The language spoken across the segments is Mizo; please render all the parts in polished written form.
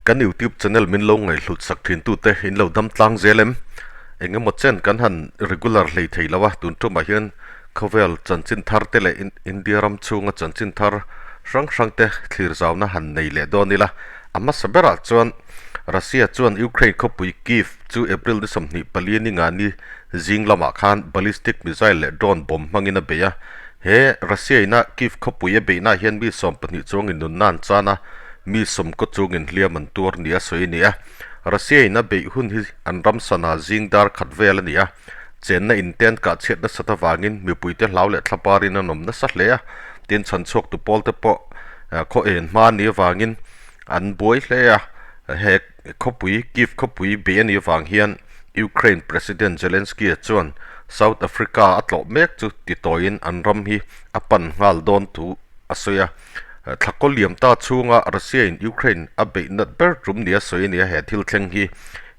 Kan YouTube channel min lo ngaihhlut sak thin tute in lo dam tlang zel em? Eng emaw chen kan han regular hlei thei lo a, tun tumah hian khawvel chanchin thar te leh India ram chhunga chanchin thar hrang hrang te thlir zauna han nei leh dawn ila. A hmasa berah chuan Russia chuan Ukraine khawpui Kyiv chu April ni 24 ni nga ni zing lamah khan ballistic missile leh drone bomb hmangin a bei a. He Russia ina Kyiv khawpui a beihnaah hian mi 12 chuangin nunna an chan a, mi 10 chungin hliam an tuar nia sawi a ni a. Russia in a beih hun hi an ram sana zing dar khat vel a ni a, chenna in te an kah chhiat nasat avangin mipuite hlau leh thlaparin an awm nasa hle a, tin chhanchhuaktu pawlte pawh khaw en hma a nih avangin an buai hle a. He khawpui Kyiv khawpui beih a nih avang hian Ukraine President Zelensky-a chuan South Africa a tlawh mek chu titawiin an ram hi a pan nghal dawn thu a sawi a. Thlakaw liam ta chhunga Russia-in Ukraine a beih nat ber tum nia sawi a ni a, he thil thleng hi.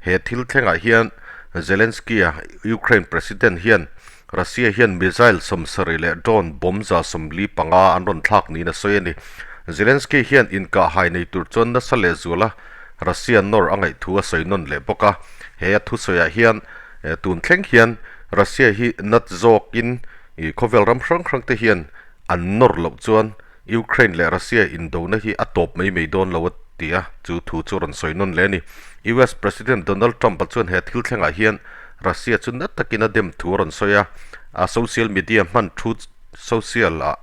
He thil thlengah hian Zelensky-a, Ukraine President hian Russia hian missile 70 leh drone bomb 45 an rawn thlak niin a sawi a ni. Zelensky hian inkahhai nei tur chuan nasa lehzuala Russia nawr a ngaih thu a sawi nawn leh bawk a. He a thusawiah hian tun thleng hian Russia hi nat zawkin khawvel ram hrang hrang te hian an nawr loh chuan Ukraine leh Russia indona hi a tawp mai mai dawn lo a ti a, chu thu chu rawn sawi nawn leh a ni. US President Donald Trump-a chuan he thil thlengah hian Russia chu na takin a dem thu a rawn sawi a, a social media hman Truth Social-ah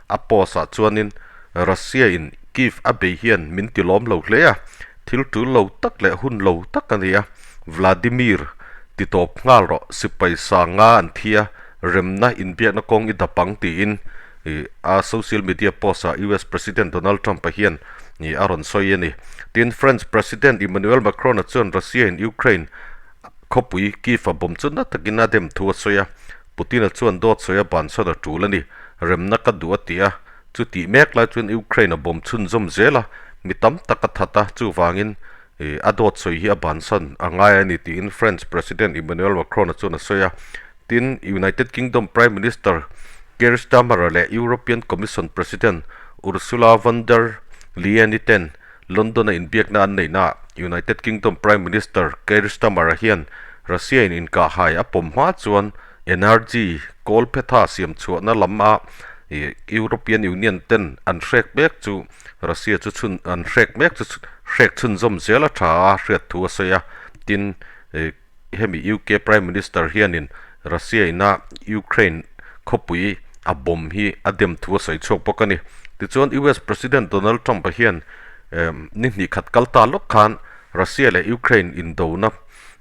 a post-ah chuanin Russia-in Kyiv a bei hian min ti lawm lo hle a, thil tul lo tak leh hun lo tak a ni a, Vladimir ti tawp nghal rawh, sipai sanga an thi a, remna inbiakna kawng i dap ang tiin a social media post-ah US President Donald Trump-a hian a rawn sawi a ni. Tin, French President Emmanuel Macron-a chuan Russia-in Ukraine khawpui Kyiv-a bomb chu na takin a dem thu a sawi a, Putin-a chuan dawt sawi a bansan a tul a ni, remna ka duh a ti a, chutih mek lai chuan Ukraine-a bomb chhunzawm zel a, mi tam tak a that a, chuvangin a dawt sawi hi a bansan a ngai a ni tiin French President Emmanuel Macron-a chuan a sawi a. Tin, United Kingdom Prime Minister Keir Starmer leh European Commission President Ursula von der Leyen-i ten London-a inbiakna an neihnaah United Kingdom Prime Minister Keir Starmer-a hian Russia-in inkahhai a pawm hma chuan energy kawlphetha siam chhuahna lama European Union ten an hrek mek chu Russia chu chhun an hrek mek chu hrek chhunzawm zel a tha a hriat thu a sawi a. Tin, Hemi UK Prime Minister hianin Russia ina Ukraine khawpui a bomb hi a dem thu a sawi chhuak bawk a ni. Tichuan US President Donald Trump-a hian ni hnih khat kal ta lawk khan Russia leh Ukraine indona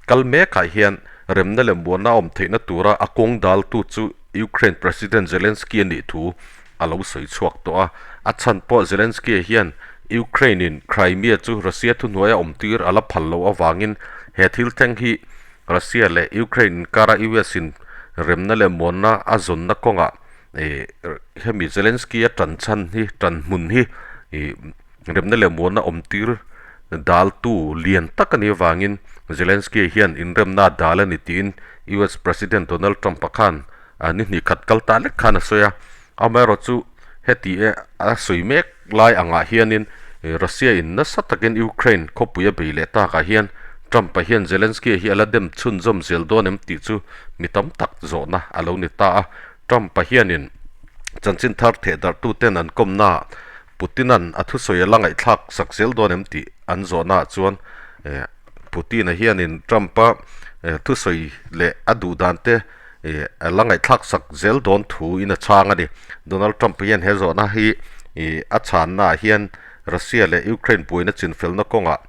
kal mekah hian remna leh muanna a awm theihna tura a kawng daltu chu Ukraine President Zelensky a nih thu a lo sawi chhuak tawh a. A chhan pawh Zelensky-a hian Ukraine-in Crimea chu Russia thuhnuaia awmtir a la phal loh avangin he thil thleng hi Russia leh Ukraine inkara US-in remna leh muanna a zawnna kawngah hemi Zelensky-a tan chhan hi tan hmun hi remna leh muanna awmtir daltu lian tak a nih avangin Zelensky-a hian inremna a dal a ni tiin US President Donald Trump-a khan A ni hnih khat kal ta lek khan a sawi a, amaherawh chu heti e a sawi mek lai angah hianin Russia in nasa takin Ukraine khawpui a bei leh takah hian Trump-a hian Zelensky-a hi a la dem chhunzawm zel dawn em tih chu mi tam tak zawhna a lo ni ta a. Trump-a hianin chanchin thar thehdarhtuten an kawmnaah Putin-a'n a thusawi a la ngaihthlak sak zel dawn em tih an zawhnaah chuan Putin-a hianin Trump-a thusawi leh a duh dan te a la ngaihthlak sak zel dawn thu in a chhang a ni. Donald Trump hian he zawhna hi a chhannaah hian Russia leh Ukraine buaina chinfelna kawngah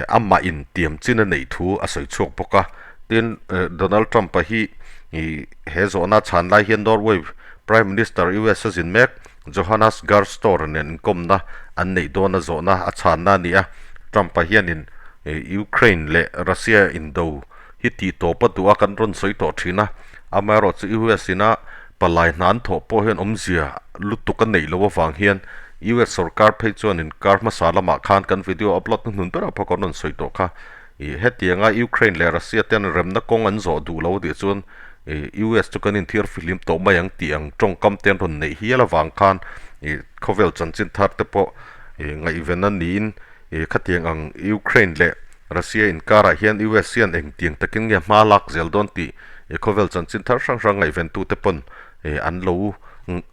amah in tiam chin a neih thu a sawi chhuak bawk a. Tin, Donald Trump-a hi he zawhna a chhan lai hian Norway Prime Minister US a zin mek Johannes Gahr Store nen inkawmna an neih dawna zawhna a chhanna a ni a. Trump-a hianin Ukraine leh Russia indo hi tih tawp a duh a kan rawn sawi tawh thin a, amaherawh chu US ina palai hna an thawh pawh hian awmzia lutuk a neih loh avang hian US sorkar phei chuan inkar hmasa lamah khan kan video upload na hnun berah pawh kan rawn sawi tawh kha. Ih hetianga Ukraine leh Russia ten remna kawng an zawh duh lo tih chuan ih US chu kan inthiar fihlim tawh mai ang tih ang tawngkam te an rawn neih hial avang khan ih khawvel chanchin thar te pawh ih ngaihven a niin. Khatiang ang Ukraine leh Russia inkarah hian US hian engtiang takin nge hma lak zel dawn tih khawvel chanchin thar hrang hrang ngaihventute pawn an lo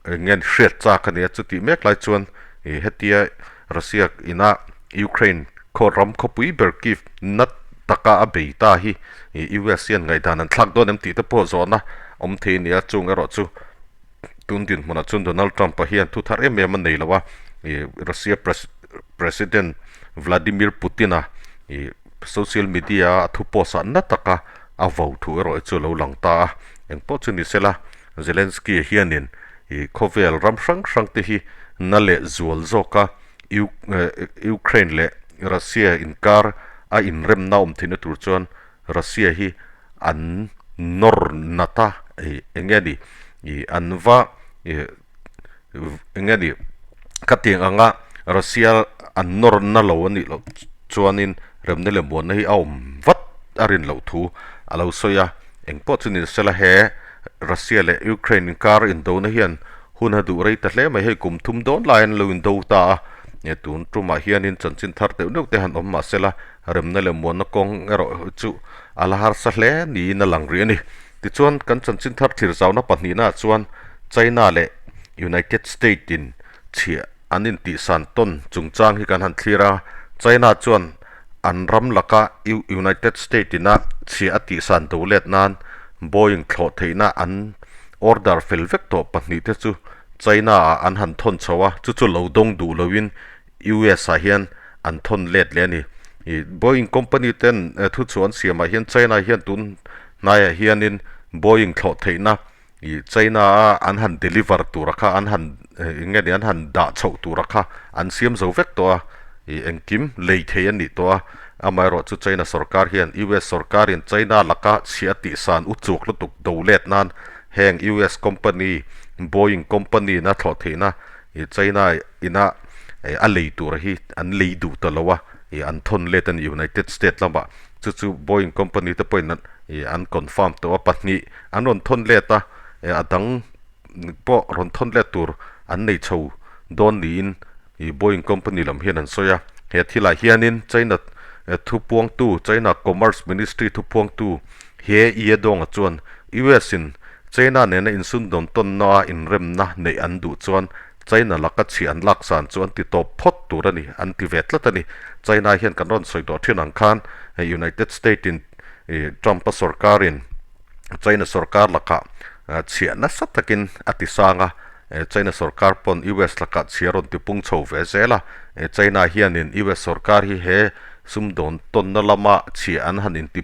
nge hriat chak a ni a. Chutih mek lai chuan hetia Russia ina Ukraine khaw ram khawpui ber Kyiv na taka a bei ta hi US hian ngaihdan an thlak dawn em tih te pawh zawhna awm thei a ni a. Chung erawh chu Tun dinhmunah chuan Donald Trump-a hian thu thar em em a nei lo a, ih Russia President Vladimir Putin-a ih social media-a a thu post ah na taka a vo thu erawh hi chu a lo lang ta a. Engpawh chu ni sela, Zelensky-a hianin ih khawvel ram hrang hrang te hi na leh zual zawka Ukraine leh Russia inkar a inremna awm theihna tur chuan Russia hi an nawr nat a, ih eng nge ni ih an va ih eng nge ni khatiang anga Russia an nawr na lo a nih loh chuanin remna leh muanna hi a awm vat a rin loh thu a lo sawi a, eng pawh chu ni sela he Russia leh Ukraine inkar indona hian hun a duh rei ta hle mai, hei kum thum dawn lai an lo indo ta a, tun tumah hianin chanchin thar deuh deuh te han awm mah sela Remna leh muanna kawng erawh chu a la harsa hle niin a lang rih a ni. Tichuan, kan chanchin thar thlir zauna pahnihnaah chuan China leh United State in chhiah an intihsan tawn chungchang hi kan han thlir a. China chuan an ram laka United State ina chhiah a tihsan do let nan Boeing thlawh theihna an order fel vek tawh pahnihte chu China ah an han thawn chho a, chu chu lo dawng duh loin US ah hian an thawn let leh a ni. Ih Boeing company ten thu chu an siam ah hian China hian tun hnaiah hianin Boeing thlawh theihna ih China a an han deliver tura kha an han eng nge ni an han dah chhoh tura kha an siam zo vek tawh a, ih engkim lei thei a nih tawh a. Amaherawh chu China sorkar hian US sorkarin China laka chhia tihsan u chuk lutuk do let nan heng US company Boeing company in a thlawh theihna ih China ina a lei tur hi an lei duh ta lo a, ih an thawn let a ni United State lamah chu chu Boeing company te pawhin an ih an confirm tawh a pahnih an rawn thawn let a, eh a dang pawh rawn thawn let tur an nei chho dawn niin ih Boeing company lam hian an sawi a, he thilah hianin China thupuangtu China Commerce Ministry thupuangtu He Yedong-a chuan US in China nena insundawn tawnna a inremna neih an duh chuan China laka chhiah an lak san chu an ti tawp phawt tur a ni, an ti ve tlat a ni. China hian kan rawn sawi tawh thin ang khan United State in Trump-a sorkarin China sorkar lakah chhiah nasa takin a ti sang a, China sorkar pawn US lakah chhiah rawn ti pung chho ve zel a. China hianin US sorkar hi he sumdawn tawnna lama chhiah an han inti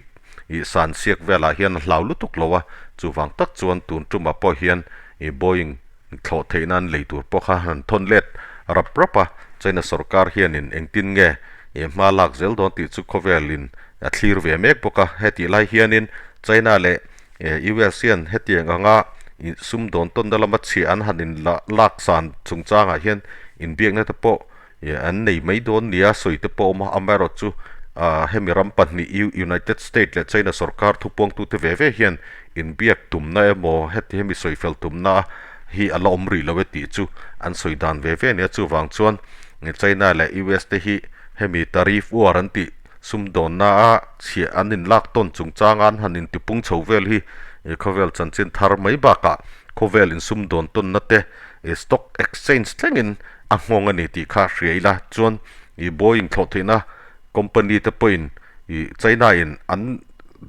Ih san siak velah hian a hlau lutuk lo a, chuvang tak chuan tun tumah pawh hian ih Boeing thlawh theih nan lei tur pawh kha han thawn let rap rap a, China sorkar hianin engtin nge ih hma lak zel dawn tih chu khawvelin a thlir ve mek bawk a, hetih lai hianin China leh US hian hetiang anga ih sumdawn tawnna lama chhiah an han in lak san chungchangah hian inbiakna te pawh Ih an nei mai dawn nia sawi te pawh a awm a, amaherawh chu ah hemi ram pahnih United State leh China sorkar thupuangtute ve ve hian inbiak tumna emaw heti hemi sawi fel tumna hi a la awm rih lo e tih chu an sawi dan ve ve a nia. Chuvang chuan China leh US te hi hemi tariff war an tih sumdawnna a chhiah an inlak tawn chungchanga an han intipung chho vel hi khawvel chanchin thar mai bakah khawvel insumdawn tawnna te stock exchange thlengin a nghawng a ni tih kha hria ila chuan ih Boeing thlawh theihna company te pawhin ih China in an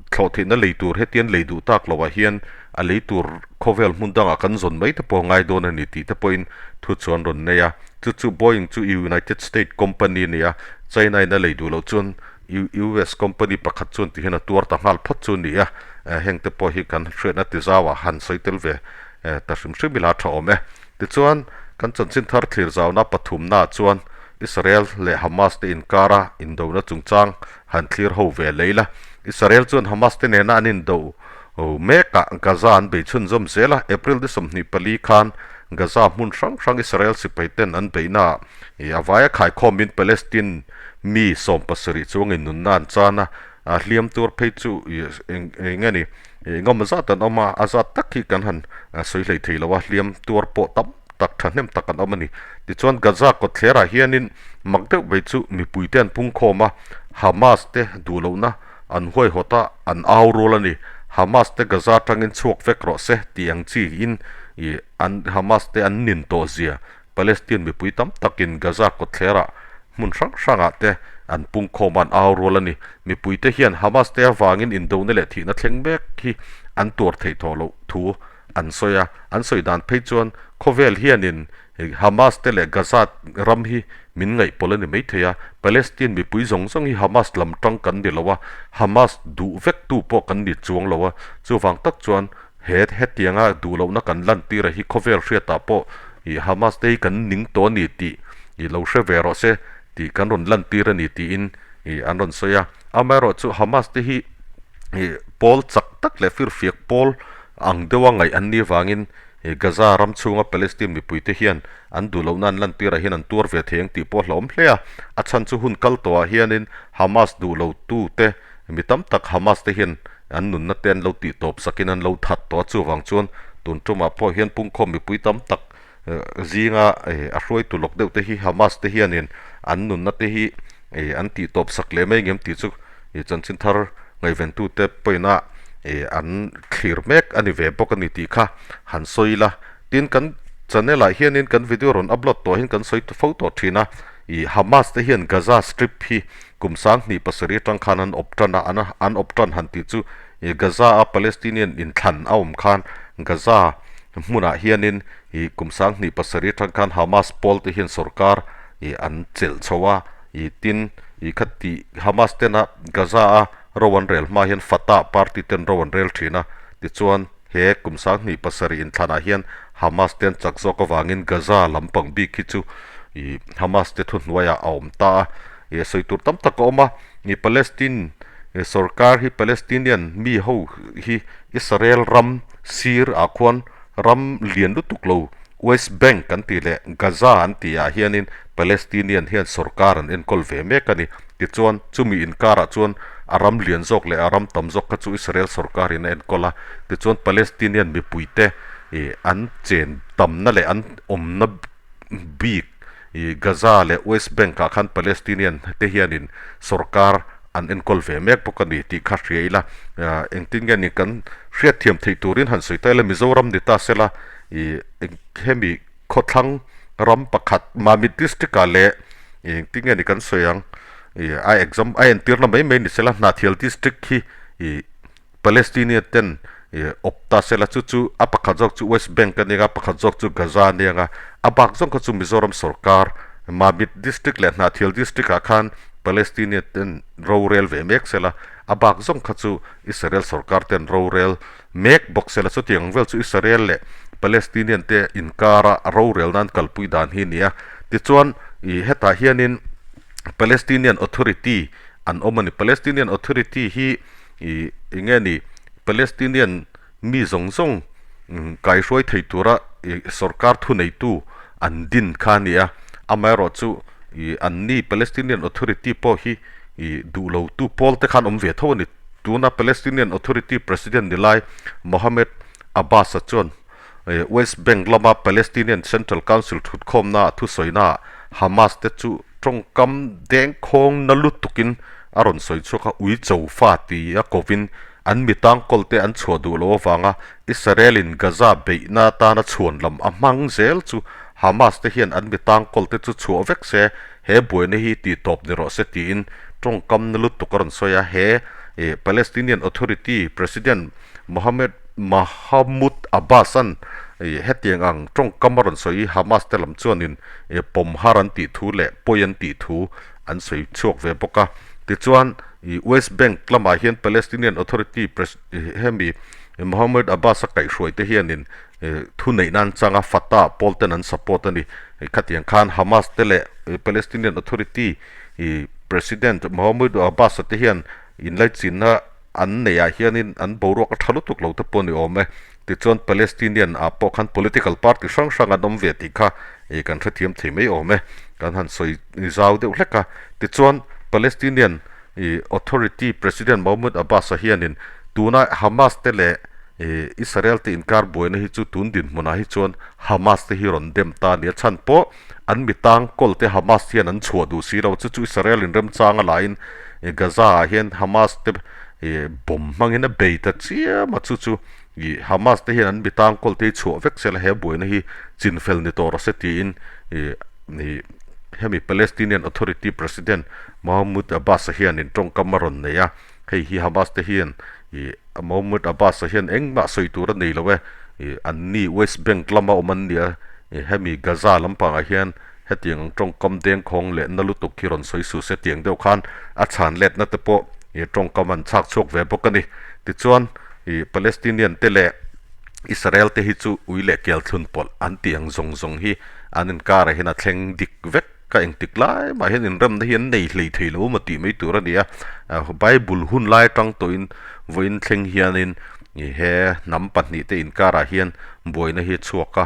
thlawh theihna lei tur hetian lei duh tak loh ah hian a lei tur khawvel hmun dangah kan zawn mai te pawh a ngai dawn a ni tih te pawhin thu chuan rawn nei a, chu chu Boeing chu United State company a ni a, China in a lei duh loh chuan US company pakhat chuan ti hian a tuar ta nghal phawt chu a ni a, heng te pawh hi kan hriatna ti zauah han sawi tel ve ta hrim hrim ila a tha awm e. Tichuan, kan chanchin thar thlir zauna pathumnaah chuan Israel leh Hamas te inkara indona chungchang han thlir ho ve lei la. Israel chuan Hamas te nena an indo mekah Gaza an bei chhunzawm zel a, April ni 24 khan Gaza hmun hrang hrang Israel sipai ten an beihnaah a vaia khaikhawmin Palestine mi 17 chuangin nunna an chan a, hliam tur phei chu eng nge ni engemaw zat an awm a, a zat tak hi kan han sawi hlei thei lo a, hliam tuar pawh tam. tak thahnem tak an awm a ni. Tichuan Gaza kawtthlerah hianin mak deuh mai chu mipuite an pungkhawm a, Hamas te duh lohna an huaihawt a, an au rual a ni. Hamas te Gaza atangin chhuak vek rawh se tih ang chiin ih an Hamas te an nin tawh zia Palestine mipui tam takin Gaza kawtthlerah hmun hrang hrangah te an pungkhawm a, an au rual a ni. Mipuite hian Hamas te avangin indona leh thihna thleng mek hi an tuar theih tawh loh thu an sawi a. An sawi dan phei chuan khawvel hianin Hamas te leh Gaza ram hi min ngaihpawlh a ni maithei a, Palestine mipui zawng zawng hi Hamas lam tang kan ni lo a, Hamas duh vektu pawh kan ni chuang lo a, chuvang tak chuan He hetianga duh lohna kan lantir a hi khawvel hriatah pawh ih Hamas te hi kan ning tawh a ni tih ih lo hre ve rawh se tih kan rawn lantir a ni tiin ih an rawn sawi a. Amaherawhchu Hamas te hi ih pawl chak tak leh firfiak pawl ang deuha ngaih an nih avangin ih Gaza ram chhunga Palestine mipuite hian an duh lohna an lantir ah hian an tuar ve thei ang tih pawh a hlauhawm hle a. A chhan chu hun kal tawhah hianin Hamas duh lotute mi tam tak Hamas te hian An nunna te an lo tih tawp sakin an lo that tawh a, chuvang chuan tun tumah pawh hian pungkhawm mipui tam tak zinga a hruaitu lawk deuh te hi Hamas te hianin an nunna te hi an tih tawp sak leh mai ngem tih chu chanchin thar ngaihventute pawina an thlir mek a ni ve bawk a ni tih kha han sawi ila. Tin, kan channel ah hianin kan video rawn upload tawh hian kan sawi fo tawh thin a, Hamas te hian Gaza Strip hi Kum 2007 atang khan an awp tan a, an an awp tan han tih chu ih Gaza a Palestinian inthlan a awm khan Gaza hmunah hianin ih kum 2007 atang khan Hamas pawl te hian sorkar ih an chelh chho a, ih tin ih khati Hamas tena Gaza a ro an rel hma hian Fatah party ten ro an rel thin a, tichuan he kum 2007 inthlanah hian Hamas te an chak zawk avangin Gaza lampang bik hi chu ih Hamas te thuhnuaiah a awm ta a. Ih sawi tur tam tak a awm a, ih Palestine ih sorkar hi Palestinian mi ho hi Israel ram sir ah khuan ram lian lutuk lo West Bank an tih leh Gaza an tih ah hianin Palestinian hian sorkar an enkawl ve mek a ni. Tichuan chumi inkarah chuan a ram lian zawk leh a ram tam zawk kha chu Israel sorkarin a enkawl a, tichuan Palestinian mipuite ih an chen tamna leh an awmna bik Ih Gaza leh West Bank ah khan Palestinian te hianin sorkar an enkawl ve mek bawk a ni tih kha hria ila, engtin nge ni kan hriatthiam theih turin han sawi ta ila Mizoram ni ta sela ih hemi khawthlang ram pakhat Mamit district ah leh ih engtin nge ni kan sawi ang ih a exam a entirna mai mai ni sela Hnahthial district hi ih Palestinian ten awp ta sela chu chu a pakhat zawk chu West Bank a nia pakhat zawk chu Gaza a nia nga a bak zawng kha chu Mizoram sorkar Mamit district leh Hnahthial district ah khan Palestinian ten rorel ve mek sela a bak zawng kha chu Israel sorkar ten rorel mek bawk sela chutiang ang vel chu Israel leh Palestinian te inkara rorel nan kalpui dan hi a ni a tichuan ih hetah hianin Palestinian Authority an awm a ni Palestinian Authority hi Ih eng nge ni Palestinian mi zawng zawng kaihruai thei tura ih sorkar thuneitu an din kha a ni a, amaherawh chu ih an ni Palestinian Authority pawh hi ih duh lo tu pawl te khan awm ve tho a ni. Tuna Palestinian Authority President ni lai Mohammed Abbas-a chuan West Bank lama Palestinian Central Council thutkhawmna a thusawina ah Hamas te chu Tawngkam dengkhawng na lutukin a rawn sawi chhuak a, ui cho fa ti a kovin an mi tangkawlte an chhuah duh loh avanga Israel-in Gaza beihna atana chhuan lam a hmang zel chu Hamas te hian an mi tangkawlte chu chhuah vek se, he buaina hi tih tawp ni rawh se tiin tawngkam na lutuk a rawn sawi a, he Palestinian Authority President Mohammed Mahmoud Abbas-a'n hetiang ang tawngkam a rawn sawi hi Hamas te lam chuanin pawm har an tih thu leh pawi an tih thu an sawi chhuak ve bawk a. Tichuan, West Bank lamah hian Palestinian Authority hemi Mohammed Abbas-a kaihhruai te hianin thu neih nan changa Fatah pawl ten an support a ni. Khatiang khan Hamas te leh Palestinian Authority President Mohammed Abbas-a te hian inlaichinna an neihah hianin an boruak a tha lutuk lo te pawh a ni awm e. Tichuan Palestinian ah pawh khan political party hrang hrang an awm ve tih kha ih kan hrethiam thei mai awm e. Kan han sawi zau deuh hlek a. Tichuan Palestinian ih Authority President Mahmoud Abbas-a hianin tuna Hamas te leh Israel te inkar buaina hi chu tun dinhmunah hi chuan Hamas te hi rawn dem ta a ni a chhan pawh an mi tang kawl te Hamas hian an chhuah duh si lo chu chu Israel in remchang a lahin Gaza ah hian Hamas te bomb hmangin a bei ta chiam a chu chu ih Hamas te hian an mi tang kawl te hi chhuah vek sela he buaina hi chinfel ni tawh rawh se tiin ih ih hemi Palestinian Authority President Mahmoud Abbas-a hianin tawngkam a rawn nei a hei hi Hamas te hian ih Mahmoud Abbas-a hian engmah sawi tur a nei lo e ih an ni West Bank lama awm an nia ih hemi Gaza lampangah hian hetiang ang tawngkam dengkhawng leh na lutuk hi rawn sawi suh se tiang deuh khan a chhan letna te pawh ih tawngkam an chhak chhuak ve bawk a ni. Tichuan ih Palestinian te leh Israel te hi chu ui leh kel thlun pawlh an tih ang zawng zawng hi an inkarah hian a thleng dik vek ka engtik lai mah hian inremna hi an nei hlei thei lo maw tih mai tur a ni a, Bible hun lai atang tawhin vawiin thleng hianin he hnam pahnih te inkarah hian buaina hi a chhuak a,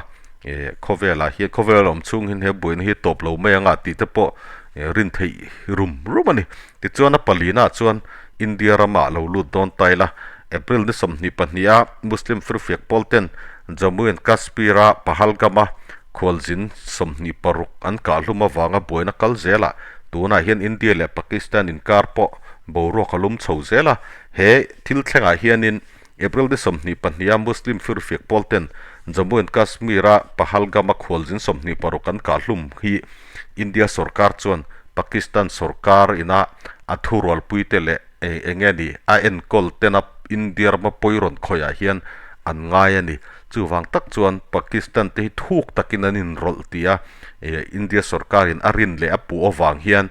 khawvelah hian khawvel awm chhung hian he buaina hi tawp lo mai anga tih te pawh rin theih rum rum a ni. Tichuan a palina chuan India ramah lo lut dawn ta ila, April ni 22 a Muslim firfiak pawl ten Jammu and Kashmir a Pahalgam a khualzin 26 an kahhlum avanga buaina kal zelah tunah hian India leh Pakistan inkar pawh boruak a lum chho zel a. He thil thlengah hianin April ni 22 a Muslim firfiak pawl ten Jammu and Kashmir a Pahalgam a khualzin 26 an kahhlum hi India sorkar chuan Pakistan sorkar ina a thurualpuite leh eng nge ni a enkawl tena India rama pawi rawn khawihah hian an ngai a ni. Chuvang tak chuan Pakistan te hi thuk takin an inrawlh tih a India sorkarin a rin leh a puh avang hian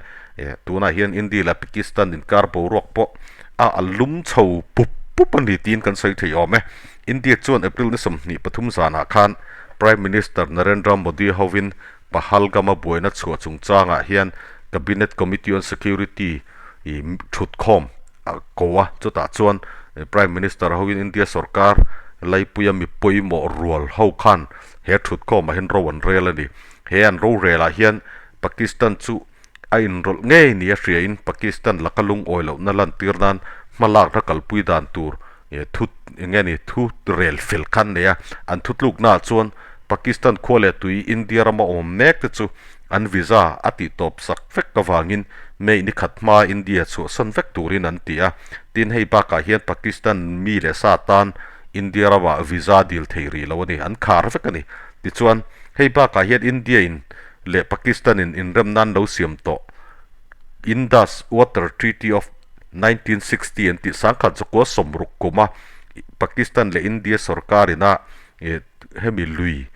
tunah hian India leh Pakistan inkar boruak pawh a a lum chho pup pup a ni tiin kan sawi thei awm e. India chuan April ni 23 zanah khan Prime Minister Narendra Modi hovin Pahalgam-a buaina chhuah chungchangah hian Cabinet Committee on Security ih thutkhawm a ko a, chutah chuan Prime Minister hoin India sorkar laipuia mi pawimawh rual ho khan he thutkhawmah hian ro an rel a ni. He an rorelah hian Pakistan chu a inrawlh ngei nia hriain Pakistan laka lungawi lohna lantir nan hmalakna kalpui dan tur thu eng nge ni thu rel fel kha an nei a, an thutluknaah chuan Pakistan khua leh tui India rama awm mek te chu an visa a tih tawp sak vek avangin May ni khat hma India chhuahsan vek turin an ti a, tin hei bakah hian Pakistan mi leh sa tan India ramah visa dil thei rih lo a ni, an khar vek a ni. Tichuan hei bakah hian India in leh Pakistan in inrem nan lo siam tawh Indus Water Treaty of 1960 an tih 1960 kuma Pakistan leh India sorkar ina hemi lui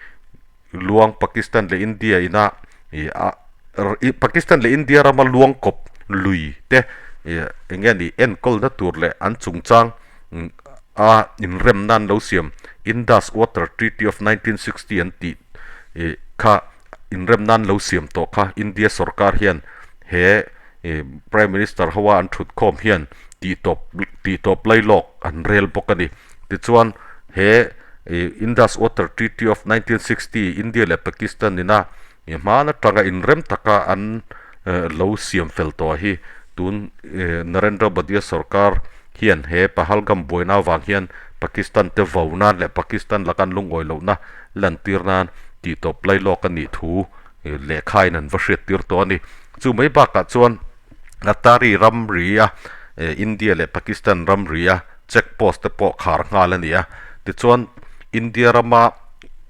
luang Pakistan leh India ina Pakistan leh India rama luang kawp lui te eng nge ni enkawlna tur leh an chungchang a inrem nan lo siam Indus Water Treaty of 1960 an tih kha inrem nan lo siam tawh kha India sorkar hian he Prime Minister hoa an thut khawm hian tih tawp tih tawp lai lawk an rel bawk a ni. Tichuan he Indus Water Treaty of 1960 India leh Pakistan ina hman atanga inrem taka an lo siam fel tawh hi tun Narendra Modi-a sorkar hian he Pahalgam buaina avang hian Pakistan te vo nan leh Pakistan laka an lungawi lohna lantir nan tih tawp lai lawk a nih thu lehkhain an va hriattir tawh a ni. Chu mai bakah chuan Attari ramri a India leh Pakistan ramri a check post te pawh khar nghal a ni a. Tichuan India rama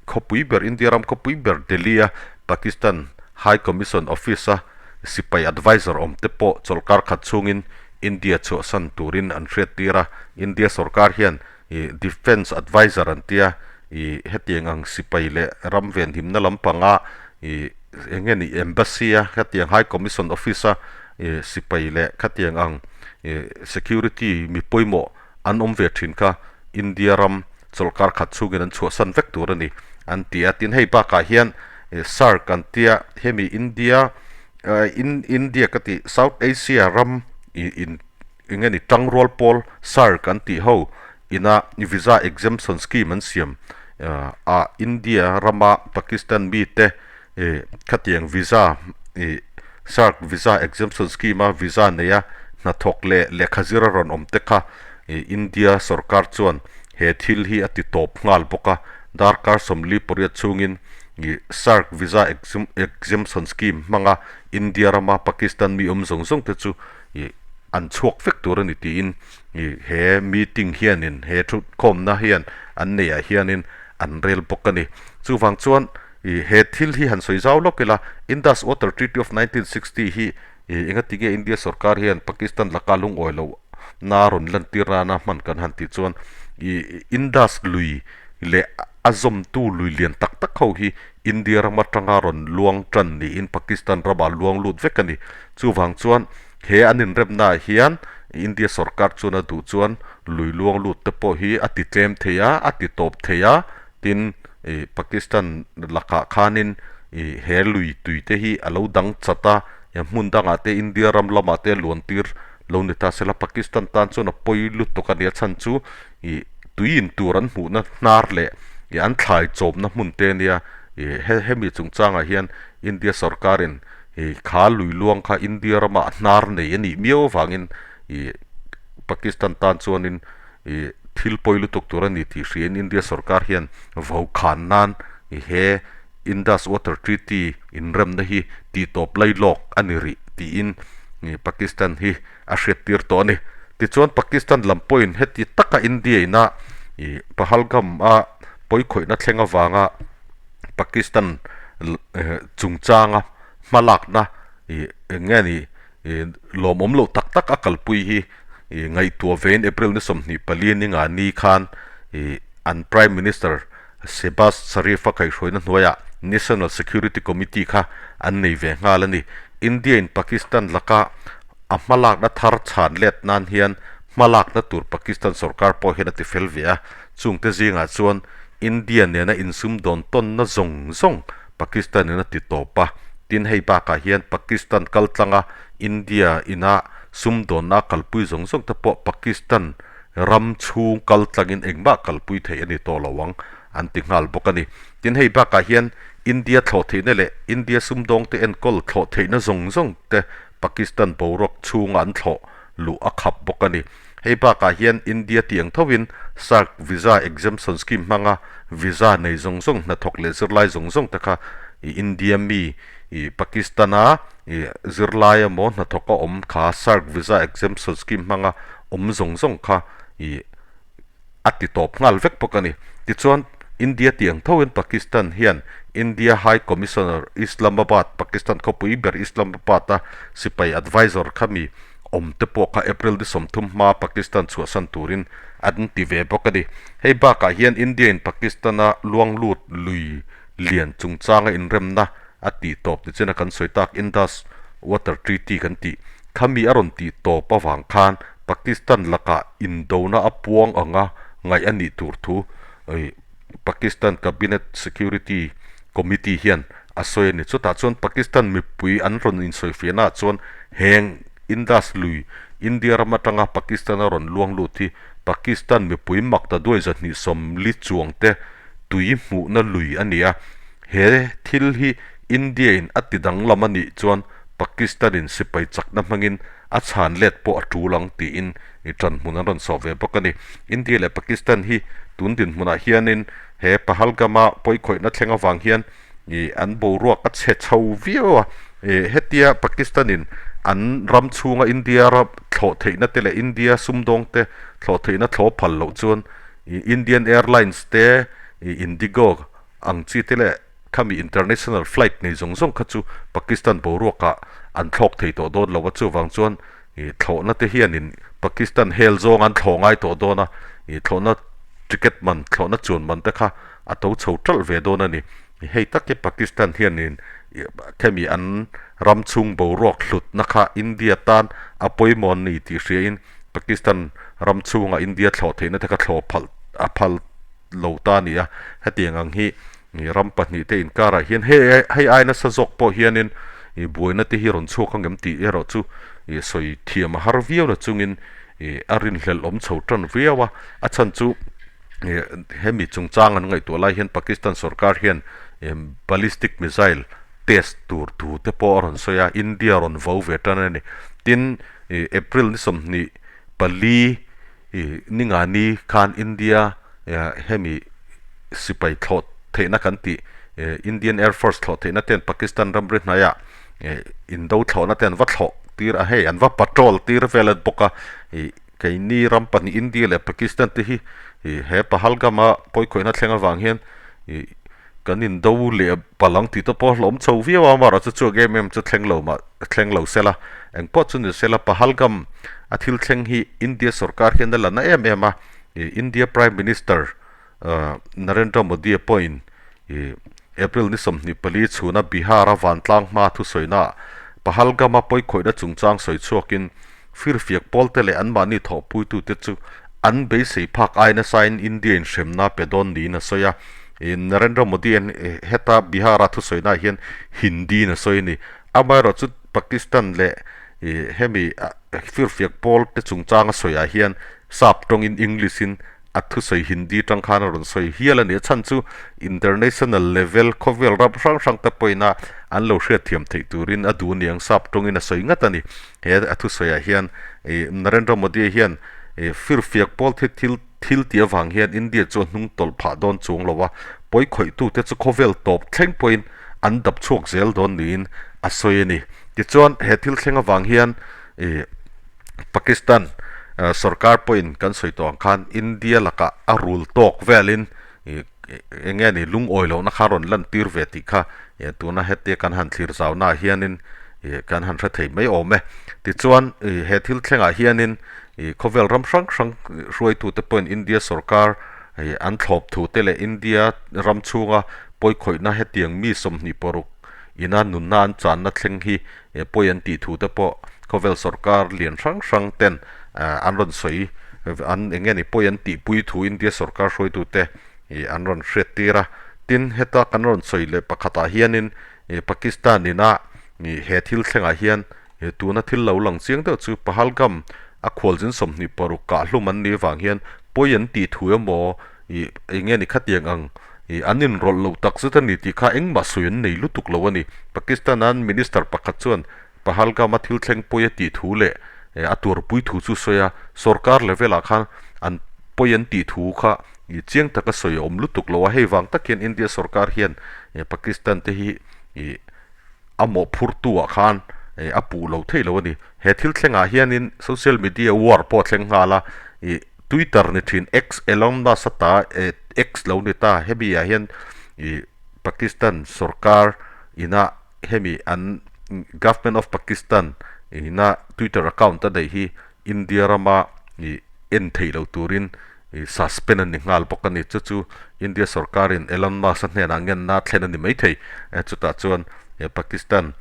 khawpui ber India ram khawpui ber Delhi a Pakistan High Commission office a sipai advisor awm te pawh chawlhkar khat chhungin India chhuahsan turin an hriattir a. India sorkar hian ih defence advisor an tia ih hetiang ang sipai leh ram venhimna lampanga ih eng nge ni embassy a khatiang high commission office a ih sipai leh khatiang ang ih security mi pawimawh an awm ve thin kha India ram chawlhkar khat chhungin an chhuahsan vek tur a ni an ti a tin hei bakah hian ih SAARC an tia hemi India ah India ka tih South Asia ram ih in Eng nge ni tangrual pawl SAARC an tih ho ina visa exemption scheme an siam a India rama Pakistan mite khatiang visa ih SAARC visa exemption scheme a visa neia hnathawk leh lehkha zira rawn awm te kha India sorkar chuan. he thil hi a ti tawp nghal bawk a, darkar 48 chhungin ih SAARC visa exemption scheme hmanga India rama Pakistan mi awm zawng zawng te chu ih an chhuak vek tur a ni tiin ih he meeting hianin he thutkhawmna hian an neihah hianin an rel bawk a ni. Chuvang chuan ih he thil hi han sawi zau lawk ila Indus Water Treaty of 1960 hi ih engatinge India sorkar hian Pakistan laka lungawi loh na rawn lantir nana hman kan han tih chuan ih Indus lui leh a zawmtu lui lian tak tak ho hi India ram atanga rawn luang tan niin Pakistan ramah luang lut vek a ni. Chuvang chuan he an inremnaah hian India sorkar chuan a duh chuan lui luang lut te pawh hi a ti tlem thei a, a ti tawp thei a, tin ih Pakistan lakah khanin ih he lui tui te hi a lo dang chat a, hmun dangah te India ram lamah te luan tir lo ni ta sela Pakistan tan chuan a pawi lutuk a nia chhan chu ih tui in tur an hmuhna hnar leh ih an thlai chawmna hmun te ania ih he hemi chungchangah hian India sorkarin ih kha lui luang kha India ramah hnar nei a nih miau avangin ih Pakistan tan chuanin ih thil pawi lutuk tur a ni tih hriain India sorkar hian vo khan nan ih he Indus Water Treaty inremna hi tihtawp lai lawk a ni rih tiin Pakistan hi a hriattir tawh a ni. Tichuan Pakistan lam pawhin heti taka India ina Pahalgam a pawikhawihna thleng avanga Pakistan chungchanga hmalakna eng nge ni lawmawm loh tak tak a kalpui hi ngaihtuah vein April ni 24 ni nga ni khan an Prime Minister Shehbaz Sharif-a kaihhruaina hnuaiah National Security Committee kha an nei ve nghal a ni. India-in Pakistan laka a hmalakna thar chhan let nan hian hmalakna tur Pakistan sorkar pawh hian a ti fel ve a. Chungte zingah chuan India nena insumdawn tawnna zawng zawng Pakistan-in a ti tawp a. Tin, hei bakah hian Pakistan kaltlanga India ina sumdawnna a kalpui zawng zawng te pawh Pakistan ram chhung kal tlangin engmah kalpui theih a ni tawh lo ang, an ti nghal bawk a ni. Tin, hei bakah hian India thlawh theihna leh India sumdawngte enkawl thlawh theihna zawng zawng te Pakistan boruak chhunga an thlawh luh a khap bawk a ni. Hei bakah hian India tih ang thovin SAARC Visa Exemption Scheme hmanga visa nei zawng zawng hnathawk leh zirlai zawng zawng te kha India mi Pakistan-a zirlai emaw hnathawk a awm kha SAARC Visa Exemption Scheme hmanga awm zawng zawng kha ih a ti tawp nghal vek bawk a ni. Tichuan, India tih ang tho in Pakistan hian India High Commissioner Islamabad, Pakistan khawpui ber Islamabad a sipai advisor kha mi awm te pawh kha April ni 30 hma Pakistan chhuahsan turin an ti ve bawk a ni. Hei bakah hian India in Pakistan a luang lut lui lian chungchanga inremna a tih tawp nichin a kan sawi tak Indus Water Treaty kan tih kha mi a rawn tih tawp avang khan Pakistan lakah indona a puang anga ngaih a nih tur thu Pakistan Cabinet Security Committee hian a sawi a ni. Chutah chuan Pakistan mipui an rawn insawifiahnaah chuan heng Indus lui India ram atanga Pakistan a rawn luang lut hi Pakistan mipui makta duai 240 chuangte tui hmuhna lui a ni a. He thil hi India-in a ti danglam a nih chuan Pakistan-in sipai chakna hmangin a chhan let pawh a tul ang tiin i ṭan hmun an rawn sawh ve bawk a ni. India leh Pakistan hi tun dinhmunah hianin he Pahalgam-a pawikhawihna thleng avang hian i an boruak a chhe chho viau a. I hetia Pakistan-in an ram chhunga India ram thlawh theihna te leh India sumdawngte thlawh theihna thlawh phal loh chuan i Indian Airlines te i Indigo ang chi te leh khami international flight nei zawng zawng kha chu Pakistan boruakah an thlawk thei tawh dawn lo a, chuvang chuan ih thlawhna te hianin Pakistan hel zawng an thlawh ngai tawh dawn a, ih thlawhna ticket man thlawhna chuan man te kha a to chho ṭalh ve dawn a ni. Hei tak hi Pakistan hianin ih khami an ram chhung boruak hlutna kha India tan a pawimawh ni tih hriain Pakistan ram chhunga India thlawh theihna te kha thlawh phalh a phal lo ta a ni a, hetiang ang hi ram pahnihte inkarah hian hei hei ai nasa zawk pawh hianin ih buaina te hi rawn chhuak ang em tih erawh chu ih sawi thiam a har viau na chungin ih a rinhlelh awm chho tan viau a, a chhan chu ih hemi chungchang an ngaihtuah lai hian Pakistan sorkar hian ih ballistic missile test tur thu te pawh a rawn sawi a, India rawn vo ve tan a ni. Tin, ih April ni 24 ih ni nga ni khan India. hemi sipai thlawh theihna kan tih Indian Air Force thlawh theihna ten Pakistan ramri hnaiah indo thlawhna te an va thlawh tir a hei an va patrol tir vel a bawk a ih keini ram pahnih India leh Pakistan te hi ih he Pahalgam a pawikhawihna thleng avang hian ih kan indo leh palh ang tih te pawh a hlawm chho viau a amaherawhchu chu chu em em chu thleng lo mah thleng lo sela engpawh chu ni sela Pahalgam a thil thleng hi India sorkar hian a la na em em a ih India Prime Minister Narendra Modi-a pawhin ih April ni 24 chhuna Bihar-a vantlang hma thusawiinaah Pahalgam-a pawikhawihna chungchang sawi chhuakin firfiak pawlte leh anmahni thawhpuitute chu an beisei phak ai nasain India-in hremna pe dawn niin a sawi a. Narendra Modi-a'n heta Bihar-a thusawiinaah hian Hindi-in a sawi a ni. Amaherawhchu Pakistan leh hemi firfiak pawlte chungchang a sawiah hian sap tawngin English-in A thusawi Hindi tang khan a rawn sawi hial a ni. A chhan chu international level khawvel ram hrang hrang te pawhin an lo hriatthiam theih turin a duh niang sap tawngin a sawi ngat a ni. He a thusawiah hian Narendra Modi hian firfiak pawl thi thil thil tih avang hian India chu a hnung tawlh phah dawn chuang lo a, pawi khawihtute chu khawvel tawp thleng pawhin an dap chhuak zel dawn niin a sawi a ni. Tichuan he thil thleng avang hian Pakistan sorkar pawhin kan sawi tawh ang khan India lakah a rul tawk velin ih eng nge ni lungawi lohna kha rawn lantir ve tih kha tuna hetia kan han thlir zaunaah hianin ih kan han hre thei mai awm e. Tichuan ih he thil thlengah hianin ih khawvel ram hrang hrang hruaitute pawhin India sorkar ih an thlawp thu te leh India ram chhunga pawikhawihna hetiang mi 26 ina nunna an channa thleng hi He pawi an tih thu te pawh khawvel sorkar lian hrang hrang ten an rawn sawi an eng nge ni pawi an tih pui thu India sorkar hruaitu te ih an rawn hriat tir a. Tin, heta kan rawn sawi leh pakhatah hianin ih Pakistan ina ih he thil thlengah hian ih tuna thil lo lang chiang deuh chu Pahalgam a khualzin 26 kah hlum an nih vang hian pawi an tih thu emaw ih eng nge ni khatiang ang ih an inrawlh loh tak zet a ni tih kha engmah sawi an nei lutuk lo a ni. Pakistan-an minister pakhat chuan Pahalgam-a thil thleng pawi a tih thu leh a tuarpui thu chu sawi a, sorkar level-ah khan an pawi an tih thu kha ih chiang taka sawi a awm lutuk lo a, hei vang tak hian India sorkar hian Pakistan te hi ih a mawhphurtu-ah khan a puh lo theih lo a ni. He thil thlengah hianin social media war pawh a thleng nghal a, ih Twitter ni thin X Elon Musk a ta X lo ni ta hemi ah hian ih Pakistan sorkar ina hemi an Government of Pakistan ina Twitter account a neih hi India rama ih en theih loh turin ih suspend a ni nghal bawk a ni. Chu chu India sorkarin Elon Musk a hnenah ngenna a thlen a ni maithei. Chutah chuan Pakistan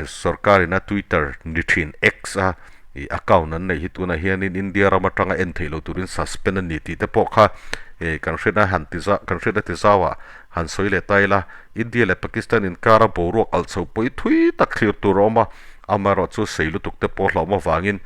sorkar ina Twitter ni thin X a ih account an neih hi tunah hianin India ram atanga en theih loh turin suspend a ni tih te pawh kha ih kan hriatna han ti zau kan hriatna ti zauah han sawi leh ta ila India leh Pakistan inkara boruak alh chho pawi thui tak thlir tur a awm a, amaherawh chu sei lutuk te pawh hlauhawm avangin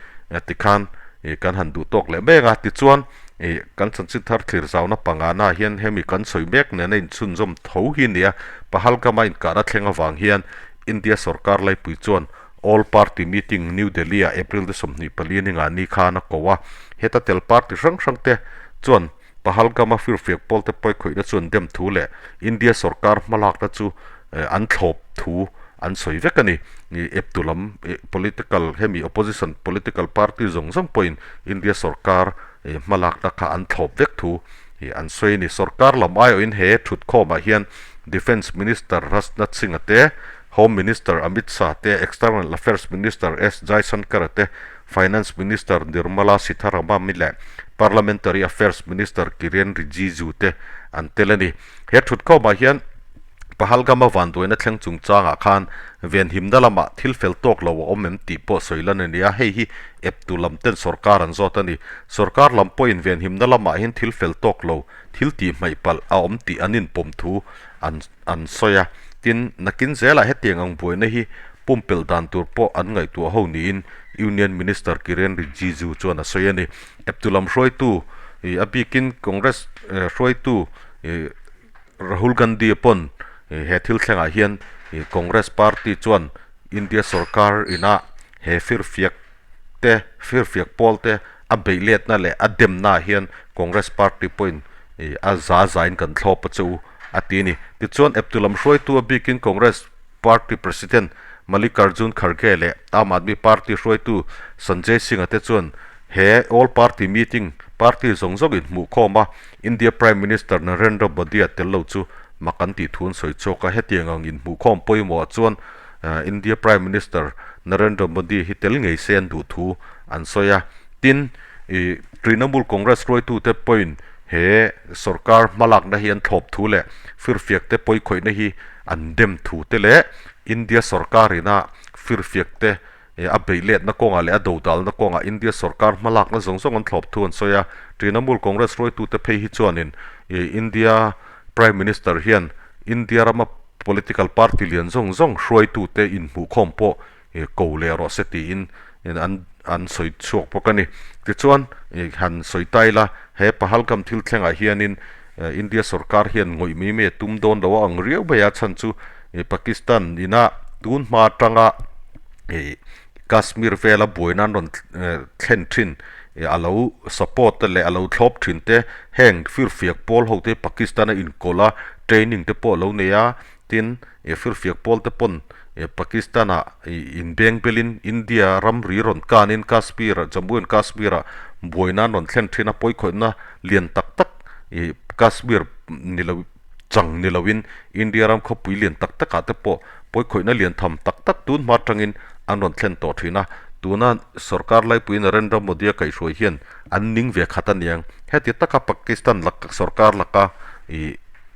tikhan ih kan han duh tawk leh mek a tichuan ih kan chanchin thar thlir zauna pangana ah hian hemi kan sawi mek nena inchhunzawm tho hi a ni a, Pahalgam-a inkahna thleng avang hian India sorkar laipui chuan All Party Meeting New Delhi-ah April ni 24 ninga ni khan a ko a. Heta tel party hrang hrang te chuan Pahalgam-a firfiak pawlte pawikhawihna chu an dem thu leh India sorkar hmalakna chu an thlawp thu an sawi vek a ni. Eptu lam political hemi opposition political party zawng zawng pawhin India sorkar hmalakna kha an thlawp vek thu an sawi a ni. Sorkar lam aiawhin he thutkhawmah hian Defence Minister Rajnath Singh-a te, Home Minister Amit Shah te, External Affairs Minister S Jaishankar te, Finance Minister Nirmala Sitharaman leh Parliamentary Affairs Minister Kiren Rijiju te an tel a ni. He thutkhawmah hian Pahalgam-a vanduaina thleng chungchangah khan venhimna lamah thil fel tawk lo a awm em tih pawh sawi lan a ni a, hei hi eptu lam ten sorkar an zawt a ni. Sorkar lam pawhin venhimna lamah hian thil fel tawk lo thil tih hmaih palh a awm tih an inpawm thu an an sawi a. Tin, nakin zelah hetiang ang buaina hi pumpelh dan tur pawh an ngaihtuah ho niin Union Minister Kiren Rijiju chuan a sawi a ni. Eptu lam hruaitu ih a bikin Congress hruaitu ih Rahul Gandhi pawn he thil thlengah hian Congress party chuan India sorkar ina he firfiak te firfiak pawl te a beih letna leh a demna ah hian Congress party pawhin A za zain kan thlawp a che u, a ti a ni. Tichuan, eptu lam hruaitu a bikin Congress Party President Mallikarjun Kharge leh Aam Aadmi Party hruaitu Sanjay Singh-a te chuan he All Party Meeting party zawng zawng inhmuhkhawm a India Prime Minister Narendra Modi-a tel lo chu mak an tih thu an sawi chhuak a. Hetiang ang inhmuhkhawm pawimawhah chuan India Prime Minister Narendra Modi hi tel ngei se an duh thu an sawi a. Tin, Trinamool Congress hruaitute pawhin he sorkar hmalakna hi an thlawp thu leh firfiakte pawikhawihna hi an dem thu te leh India sorkarina firfiakte a beih letna kawngah leh a dodalna kawngah India sorkar hmalakna zawng zawng an thlawp thu an sawi a. Trinamool Congress hruaitute phei hi chuanin India Prime Minister hian India rama political party lian zawng zawng hruaitute inhmuhkhawm pawh ko leh rawh se tiin an an sawi chhuak bawk a ni. Tichuan han sawi ta ila he Pahalgam thil thlengah hianin India sorkar hian ngawih mai mai a tum dawn lo a ang riau mai a chhan chu Pakistan ina tun hma atanga Kashmir vela buaina an rawn thlen thin a lo support te leh a lo thlawp thin te heng firfiak pawl ho te Pakistan a inkawlh a training te pawh a lo nei a Tin, firfiak pawl te pawn Pakistan-ah inbeng belin India ramri rawn kanin Kashmir, Jammu and Kashmir-ah buaina an rawn thlen thin a, pawikhawihna lian tak tak Kashmir ni lo chang ni loin India ram khawpui lian tak takah te pawh pawikhawihna lian tham tak tak tun hma atangin an rawn thlen tawh thin a. Tuna sorkar laipui Narendra Modi-a kaihhruai hian an ning ve khat a niang. Heti taka Pakistan lak sorkar laka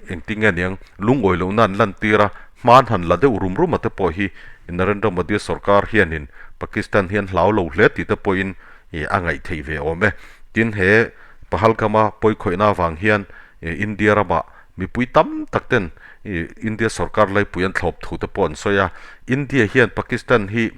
Engtin nge niang lungawi lohna an lantir a, hman han la deuh rum rum a te pawh hi Narendra Modi sorkar hianin Pakistan hian hlau lo hle tih te pawhin a ngaih theih ve awm e. Tin, he Pahalgam-a pawikhawihna avang hian India ramah mipui tam tak ten India sorkar laipui an thlawp thu te pawh an sawi a. India hian Pakistan hi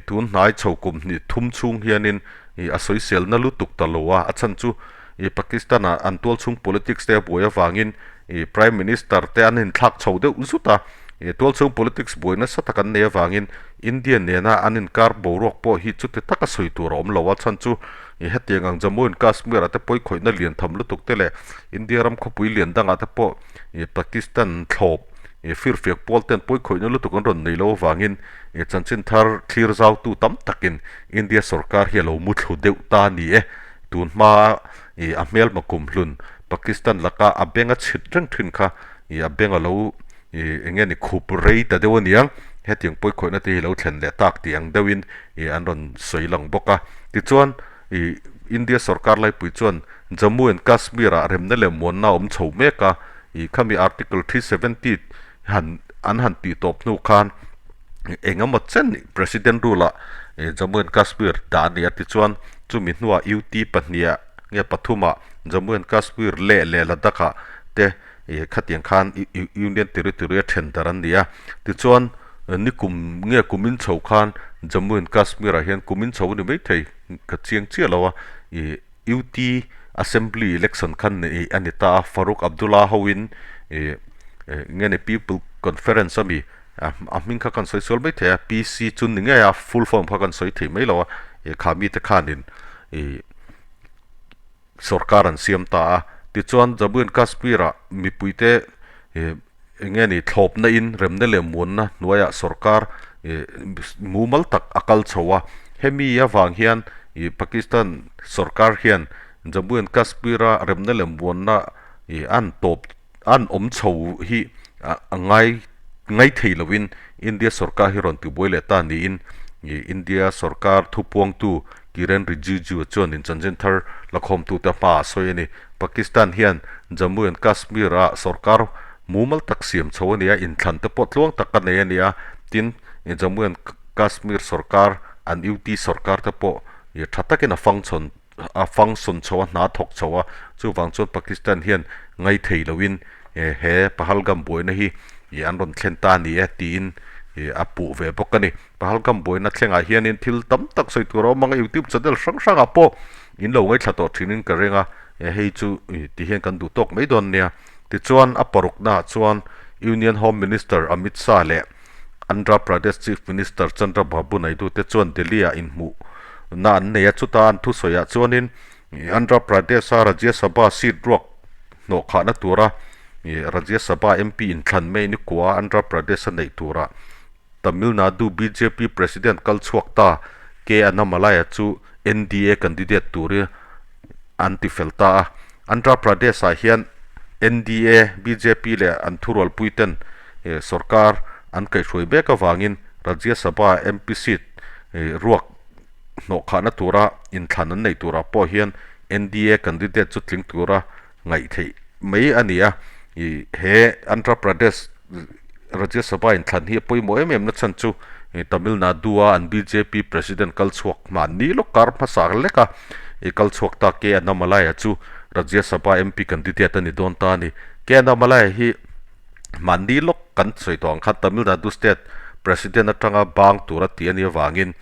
tun hnai chho kum hnih thum chhung hianin a sawiselna lutuk ta lo a, a chhan chu I Pakistan-ah an tualchhung politics te a buai avangin i Prime Minister te an inthlak chho deuh zut a, i tualchhung politics buai nasa tak an nei avangin India nena an inkar boruak pawh hi chuti taka sawi tur a awm lo a, chhan chu i hetiang ang Jammu and Kashmir-ah te pawikhawihna lian tham lutuk te leh India ram khawpui lian dangah te pawh i Pakistan thlawp i firfiak pawl ten pawikhawihna lutuk an rawn nei lo avangin i chanchin thar thlir zautu tam takin India sorkar hi a lo muthlu deuh ta a ni e. Tun hma i a hmelma kum hlun Pakistan laka a beng a chhit reng thin kha i a beng a lo i eng nge ni khup rei ta deuh a niang, hetiang pawikhawihna te hi lo thlen leh tak tih ang deuhin i an rawn sawi lang bawk a. Tichuan i India sorkar laipui chuan Jammu and Kashmir ah remna leh muanna a awm chho mek a, i khami Article 370 han an han tih tawp hnu khan eng emaw chen President rule ah Jammu and Kashmir dah a ni a tichuan chumi hnuah UT pahniha nge pathumah Jammu and Kashmir leh leh Ladakh ah te khatiang khan Union Territory a then dar an ni a tichuan nikum nge kumin chho khan Jammu and Kashmir ah hian kumin chho a ni maithei ka chiang chiah lo a ih UT Assembly election khan neih a ni ta a Farooq Abdullah hoin ih nge ni People Conference ami A hming kha kan sawi sual mai thei a, PC chu ni ngei a, full form kha kan sawi thei mai lo a, ih kha mite khanin ih sorkar an siam ta a, tichuan Jammu and Kashmir ah mipuite ih eng nge ni thlawpna in remna leh muanna hnuaiah sorkar ih mumal tak a kal chho a, hemi avang hian ih Pakistan sorkar hian Jammu and Kashmir a remna leh muanna ih an tawp An awm chho hi a ngai ngai thei loin India sorkar hi rawn tibuai leh ta niin India sorkar thupuangtu Kiren Rijiju chuan inchanchin thar lakhawmtute hmaah a sawi a ni. Pakistan hian Jammu and Kashmir ah sorkar mumal tak siam chho a ni a, inthlan te pawh tluang tak a nei a ni a, tin Jammu and Kashmir sorkar an UT sorkar te pawh tha takin a function a function chho a, hna thawk chho a, chuvang chuan Pakistan hian ngai thei loin he Pahalgam buaina hi an rawn thlen ta a ni e tiin a puh ve bawk a ni. Pahalgam buaina thlengah hianin thil tam tak sawi tur a awm ang a, YouTube channel hrang hrangah pawh in lo ngaithla tawh thinin ka ring a, hei chu tihian kan duh tawk mai dawn nia. Tichuan a paruknaah chuan Union Home Minister Amit Shah leh Andhra Pradesh Chief Minister Chandra Babu Naidu te chuan Delhi-ah inhmuh na an nei a, chuta an thusawiah chuanin Andhra Pradesh-a Rajya Sabha seat ruak hnawhkhahna tura Rajya Sabha MP inthlan mai ni kua Andhra Pradesh a neih turah Tamil Nadu bjp President kal chhuak ta K Annamalai-a chu NDA candidate turi an ti fel ta a. Andhra Pradesh-ah hian NDA, bjp leh an thurualpui ten sorkar an kaihhruai mek avangin Rajya Sabha MP seat ruak hnawhkhahna tura inthlan an neih turah pawh hian NDA candidate chu tling tura ngaih theih mai a ni a. He Andhra Pradesh Rajya Sabha inthlan hi a pawimawh em em na chhan chu Tamil Nadu-a an bjp President kal chhuak mahni lawk kar hmasa lek a, kal chhuak ta K Annamalai-a chu Rajya Sabha MP candidate a ni dawn ta a ni. K Annamalai-a hi mahni lawk kan sawi tawh ang khan Tamil Nadu State President atanga bang tura tih a nih avangin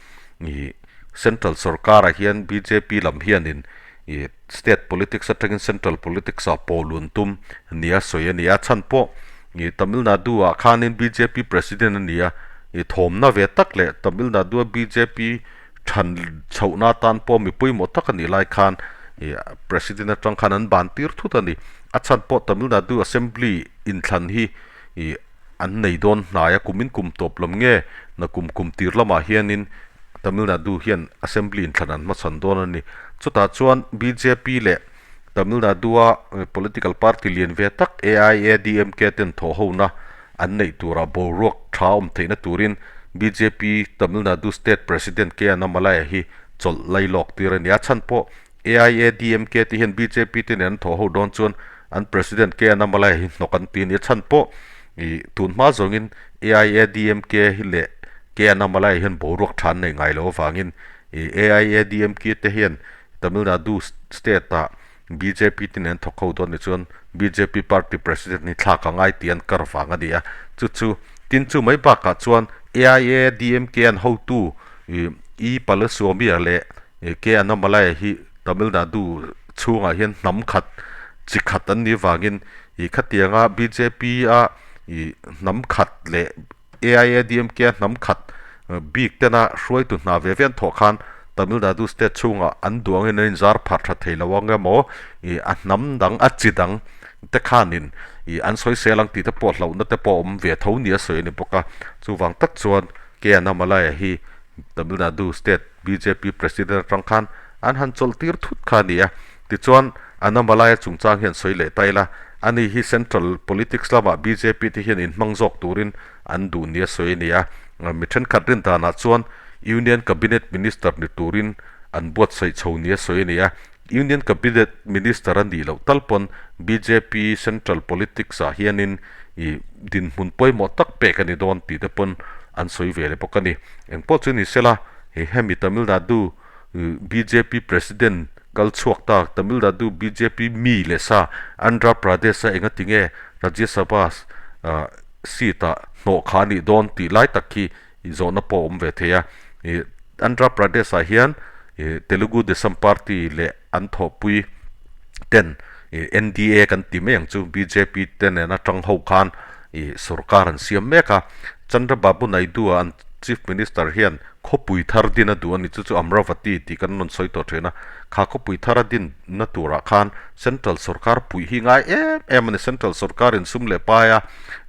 Central sorkarah hian bjp lam hianin ih state politics atangin central politics ah pawhlun tum nia sawi a ni a chhan pawh ih Tamil Nadu ah khanin bjp president a ni a ih thawmna ve tak leh Tamil Nadu a bjp than chhohna atan pawh mi pawimawh tak a nih lai khan ih president atang khan an ban tir thut a ni a chhan pawh Tamil Nadu assembly inthlan hi ih an nei dawn hnai a kumin kum tawp lam nge na kum kum tir lamah hianin Tamil Nadu hian Assembly inthlan an hmachhawn dawn a ni. Chutah chuan bjp leh Tamil Nadu-a political party lian ve tak AIADMK ten thawhhona an neih turah boruak tha awm theihna turin bjp Tamil Nadu State President K Annamalai hi chawlh lai lawk tir a ni. A chhan pawh AIADMK te hian bjp te nen an thawhho dawn chuan an President K Annamalai hi hnawk an ti a ni. A chhan pawh ih tun hma zawngin AIADMK hi leh K Annamalai hian boruak tha an nei ngai lo avangin ih AIADMK te hian Tamil Nadu state ah bjp te nen an thawk ho dawn ni chuan bjp party president hi thlak a ngai tih an kar vang a ni a. Chu chu tin chu mai bakah chuan AIADMK an hotu ih E Palaniswami-a leh K Annamalai hi Tamil Nadu chhungah hian hnam khat chi khat an nih vangin ih khatianga bjp a ih hnam khat leh AIADMK a hnam khat bik tena hruaitu hna ve ve an thawh khan Tamil Nadu state chhungah an duh angin an inzar phar tha thei lo ang emaw ih a hnam dang a chi dang te khanin ih an sawi sel ang tih te pawh hlauhna te pawh a awm ve tho nia sawi a ni bawk a. Chuvang tak chuan K Annamalai hi Tamil Nadu state bjp President atang khan an han chawlh tir thut kha a ni a. Tichuan, Annamalai-a chungchang hian sawi leh ta ila, ani hi Central politics lamah bjp te hian inhmang zawk turin an duh nia sawi a ni a. Mi thenkhat rin danah chuan Union Cabinet Minister ni turin an buatsaih chho nia sawi a ni a. Union Cabinet Minister a nih loh tal pawn bjp Central politics ah hianin ih dinhmun pawimawh tak pek a ni dawn tih te pawn an sawi ve leh bawk a ni. Engpawh chu ni sela, hemi Tamil Nadu bjp President kal chhuak ta Tamil Nadu bjp mi leh sa Andhra Pradesh a engati nge Rajya Sabha seat ah hnawh kha a nih dawn tih lai tak khi zawhna pawh a awm ve thei a. Andhra Pradesh ah hian Telugu Desam Party leh an thawhpui ten NDA kan ti mai ang chu bjp te nena tang ho khan sorkar an siam mek a. Chandrababu Naidu a an Chief Minister hian khawpui thar din a duh a ni chu chu Amravati tih kan rawn sawi tawh thin a. Kha khawpui thar a din na turah khan Central sorkar puih hi ngai em em a ni. Central sorkar in sum leh paia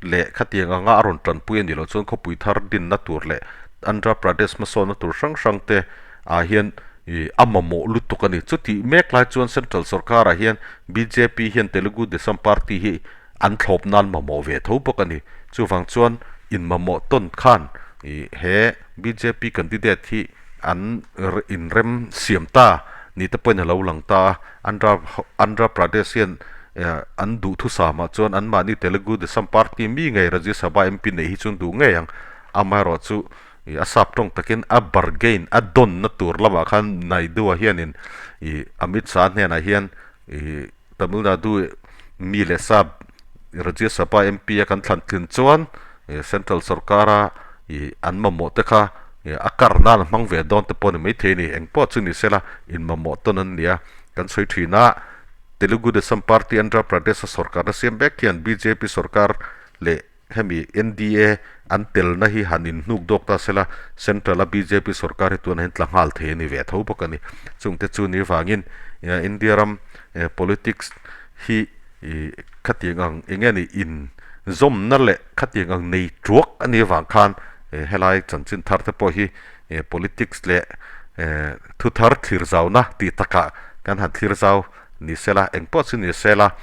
leh khatiang anga a rawn tanpui a nih loh chuan khawpui thar dinna tur leh Andhra Pradesh hmasawnna tur hrang hrang te ah hian ih a mamawh lutuk a ni. Chutih mek lai chuan Central sorkarah hian bjp hian Telugu Desam Party hi an thlawp nan mamawh ve tho bawk a ni. Chuvang chuan inmamawh tawn khan ih he bjp candidate hi an inrem siam ta ni te pawhin a lo lang ta a. Andhra Andhra Pradesh hian an duhthusam ah chuan anmahni Telugu Desam Party mi ngei Rajya Sabha MP neih hi chuan duh ngei ang. Amaherawhchu ih a sap tawng takin a bargain a dawnna tur lamah khan Naidu-a hianin ih Amit Shah hnenah hian ih Tamil Nadu mi leh sa Rajya Sabha MP a kan thlan tlin chuan ih Central sorkara ih an mamawh te kha ih a kar nan a hmang ve dawn te pawh a ni maithei a ni. Engpawh chu ni sela inmamawh tawn an ni a, kan sawi thin a, Telugu Desam Party Andhra Pradesh-a sorkarna siam mek hian bjp sorkar leh Hemi NDA an telna hi han inhnuk dawk ta sela, Central a bjp sorkar hi tunah hian tla nghal thei a ni ve tho bawk a ni. Chungte chu ni vangin India ram politics hi Ih khatiang ang eng nge ni in zawmna leh khatiang ang nei tuak a nih avang khan helai chanchin thar te pawh hi politics leh thu thar thlir zauna tih takah kan han thlir zau ni sela eng pawh chu ni sela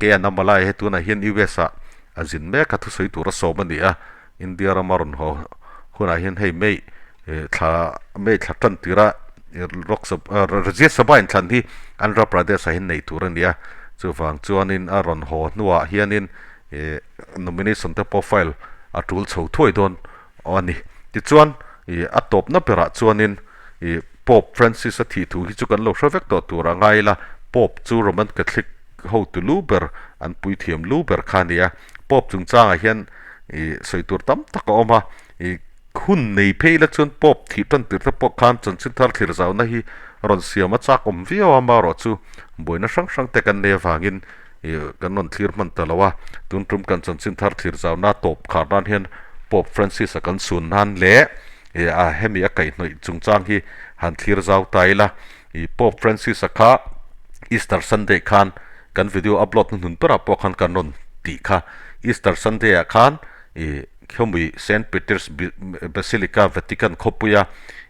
kei an Amalai he tunah hian US ah a zin mek a thusawi tur a sawm a ni a India rama rawn haw hunah hian hei May thla May thla tan tira Lok Sabha Rajya Sabha inthlan hi Andhra Pradesh ah hian nei tur a ni a, chuvang chuanin a rawn haw hnuah hianin ih nomination te pawh file a tul chho thuai dawn a ni. Tichuan ih a tawpna berah chuanin ih Pope Francis a thih thu hi chu kan lo hre vek tawh tur a ngai ila, Pope chu Roman Catholic hotu lu ber an puithiam lu ber kha a ni a, Pope chungchangah hian ih sawi tur tam tak a awm a, ih hun nei phei la chuan Pope thih tan tir te pawh khan chanchin thar thlir zauna hi rawn siam a chak awm viau a, amaherawhchu buaina hrang hrang te kan nei avangin ih kan rawn thlir hman ta lo a, tun tum kan chanchin thar thlir zauna tawp khar nan hian Pope Francis-a kan sun nan leh ih a hemi a kaihhnawih chungchang hi han thlir zau ta ila, ih Pope Francis-a kha Easter Sunday khan kan video upload hnuhnun berah pawh khan kan rawn tih kha Easter Sunday ah khan ih khawmui Saint Peter's Basilica Vatican khawpuia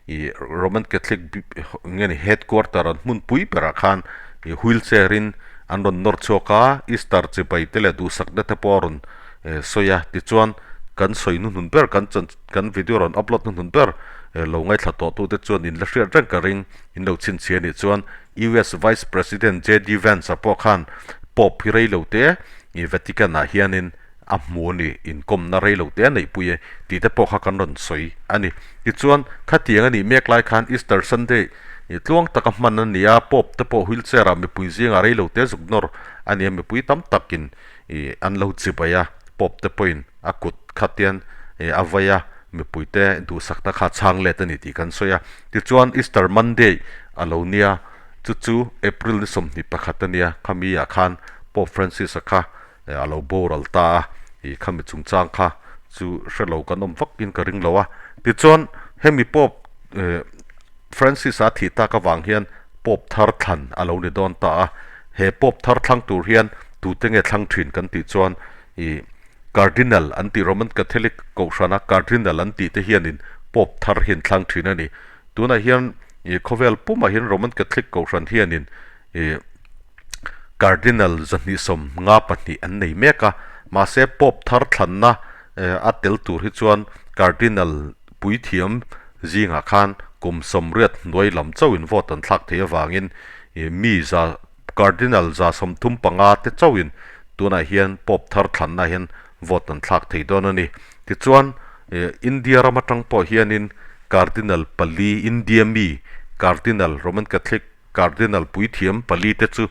ih Roman Catholic nge ni headquarter an hmunpui berah khan ih wheelchair in an rawn nawr chhuak a Easter chibai te leh duhsakna te pawh a rawn sawi a tichuan kan sawi hnuhnun ber kan chan kan video rawn upload hnuhnun ber lo ngaithla tawh tute chuan in la hriat reng ka ring in lo chhinchhiah a nih chuan US Vice President JD Vance-a pawh khan Pope hi rei lo te i Vatican-ah hianin a hmu a ni, inkawmna rei lo te a neihpui e tih te pawh kha kan rawn sawi a ni. Tichuan, khatiang a nih mek lai khan Easter Sunday i tluang taka hman a ni a, Pope te pawh wheelchair-ah mipui zingah rei lo te zuk nawr a ni a, mipui tam takin i an lo chibai a, Pope te pawhin a kut khatian i a vai a, mipuite duhsakna kha chhang let a ni tih kan sawi a. Tichuan Easter Monday a lo nia, chu chu April ni 21 a nia, khami ah khan Pope Francis-a kha a lo boral ta a, ih khami chungchang kha chu hre lo kan awm vak in ka ring lo a. Tichuan hemi Pope Francis-a thih tak avang hian Pope thar thlan a lo ni dawn ta a, he Pope thar thlang tur hian tute nge thlang thin kan tih chuan ih Cardinal an tih Roman Catholic kohhrana Cardinal an tih te hianin Pope thar hi an thlang thin a ni. Tunah hian ih khawvel pumah hian Roman Catholic kohhran hianin ih Cardinal 252 an nei mek a, mahse Pope thar thlanna a tel tur hi chuan Cardinal puithiam zingah khan kum 80 hnuai lam chauhin vote an thlak thei avangin ih mi za Cardinal 35 te chauhin tunah hian Pope thar thlanna hian vote an thlak thei dawn a ni. Tichuan, India ram atang pawh hianin Cardinal pali, India mi Cardinal, Roman Catholic Cardinal puithiam pali te chu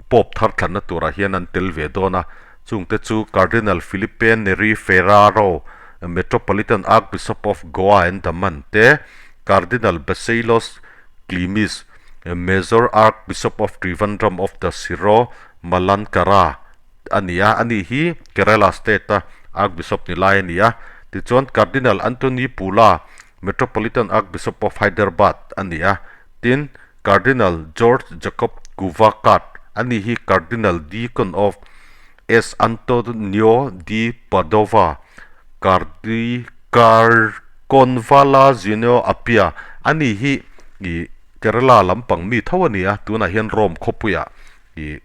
Pope thar thlanna turah hian an tel ve dawn a. Chungte chu Cardinal Filipe Neri Ferraro, Metropolitan Archbishop of Goa and Daman te, Cardinal Baselios Cleemis, Major Archbishop of Trivandrum of the Syro Malankara a ni a, ani hi Kerala State-a Archbishop ni lai a ni a. Tichuan Cardinal Anthony Poola, Metropolitan Archbishop of Hyderabad a ni a. Tin, Cardinal George Jacob Koovakad, ani hi Cardinal Deacon of S. Antonio di Padova, Cardi Carconvala Zinio Apia, ani hi ih Kerala lampang mi tho a ni a, tunah hian Rome khawpuiah ih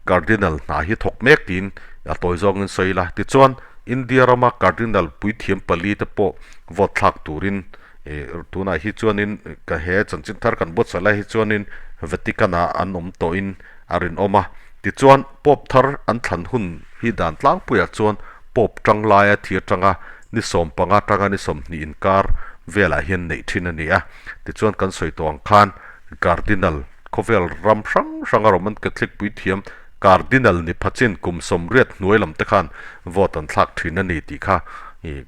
Cardinal hna hi thawk mek tiin a tawi zawngin sawi ila. Tichuan, India rama Cardinal puithiam pali te pawh vote thlak turin ih tunah hi chuanin ka he chanchin thar kan buatsaih lai hi chuanin Vatican-ah an awm tawhin a rinawm a. Tichuan, Pope thar an thlan hun hi dan tlangpuiah chuan Pope tang laia thi atanga ni 15 tanga ni 20 inkar velah hian neih thin a ni a. Tichuan kan sawi tawh ang khan Cardinal khawvel ram hrang hranga Roman Catholic puithiam Cardinal ni phachin kum 80 hnuai lam te khan vote an thlak thin a ni tih kha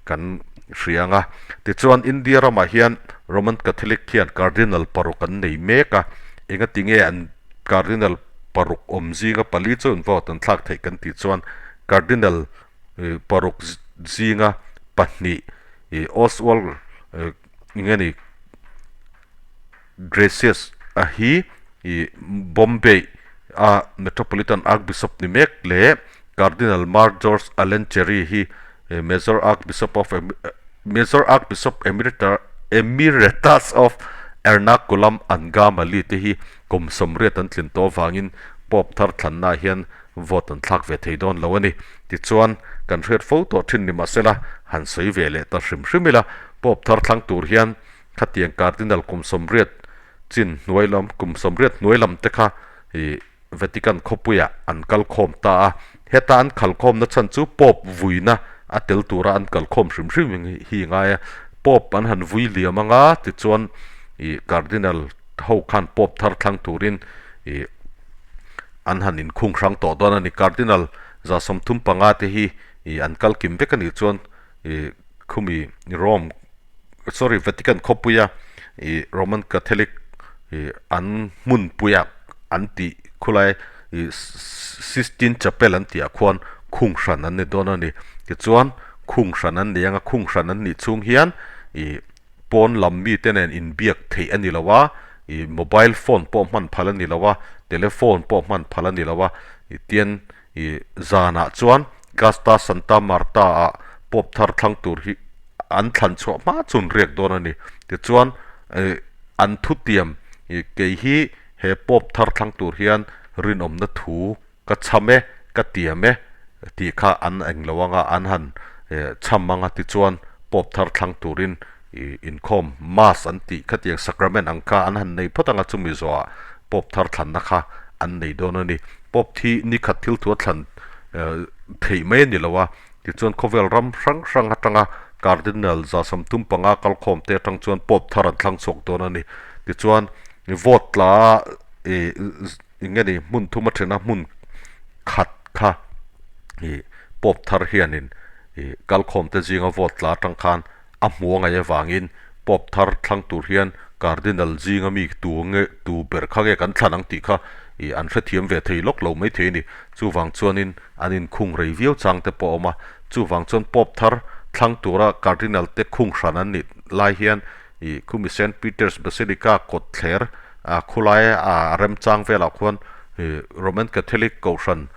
kan hria ang a. Tichuan India ramah hian Roman Catholic hian Cardinal paruk an nei mek a, engatinge an Cardinal paruk awm zinga pali chu an vote an thlak theih kan tih chuan Cardinal paruk zinga pahnih Oswald enge ni Gracias a hi Bombay. a Metropolitan Archbishop ni mek leh Cardinal Mar George Alencherry hi Major Archbishop of Major Archbishop Emeritus of Ernakulam Angamali te hi kum 80 an tlin tawh avangin Pope thar thlannaah hian vote an thlak ve thei dawn lo a ni. Tichuan, kan hriat fo tawh thin ni mahsela han sawi ve leh ta hrim hrim ila, Pope thar thlang tur hian khatiang Cardinal kum 80 chin hnuai lam kum 80 hnuai lam te kha ih Vatican khawpuiah an kal khawm ta a, heta an khal khawmna chhan chu Pope vuina a tel tura an kal khawm hrim hrim hi ngai a, Pope an han vui liam anga tichuan ih Cardinal ho khan Pope thar thlang turin ih an han inkhung hrang tawh dawn a ni. Cardinal 35 te hi ih an kal kim vek a nih chuan ih khumi Rome sorry Vatican khawpuia ih Roman Catholic ih an hmunpuia an tih khulai ih Sistine Chapel an tih ah khuan khung hran an ni dawn a ni. Tichuan khung hran an nei anga khung hran an nih chhung hian ih pawn lam mite nen inbiak theih a ni lo a, ih mobile phone pawh hman phal a ni lo a, telephone pawh hman phal a ni lo a, ih tian ih zanah chuan Casta Santa Marta ah Pope thar thlang tur hi an thlan chhuah hma chun riak dawn a ni. Tichuan ih an thutiam ih kei hi he Pope thar thlang tur hian rinawmna thu ka chham e, ka tiam e tih kha an eng lo anga an han chham anga tichuan Pope thar thlang turin ih inkhawm Mass an tih khatiang sacrament ang kha an han nei phawt anga chumi zawhah Pope thar thlanna kha an nei dawn a ni. Pope thi ni khat thil thu a thlan theih mai a ni lo a, tichuan khawvel ram hrang hrang atanga Cardinal 35 kalkhawm te atang chuan Pope thar an thlang chhuak dawn a ni. Tichuan vote tla ih eng nge ni hmun thum a then a hmun khat kha ih Pope thar hianin ih kalkhawm te zinga vote tla atang khan a hmu a ngaih avangin Pope thar thlang tur hian Cardinal zinga mi tu nge tu ber kha nge kan thlan ang tih kha ih an hrethiam ve thei lawk lo maithei a ni. Chuvang chuanin an inkhung rei viau chang te pawh a awm a, chuvang chuan Pope thar thlang tura Cardinal te khung hran an nih lai hian ih khumi Saint Peter's Basilica kawt thler a khulai a remchang velah khuan ih Roman Catholic kohhran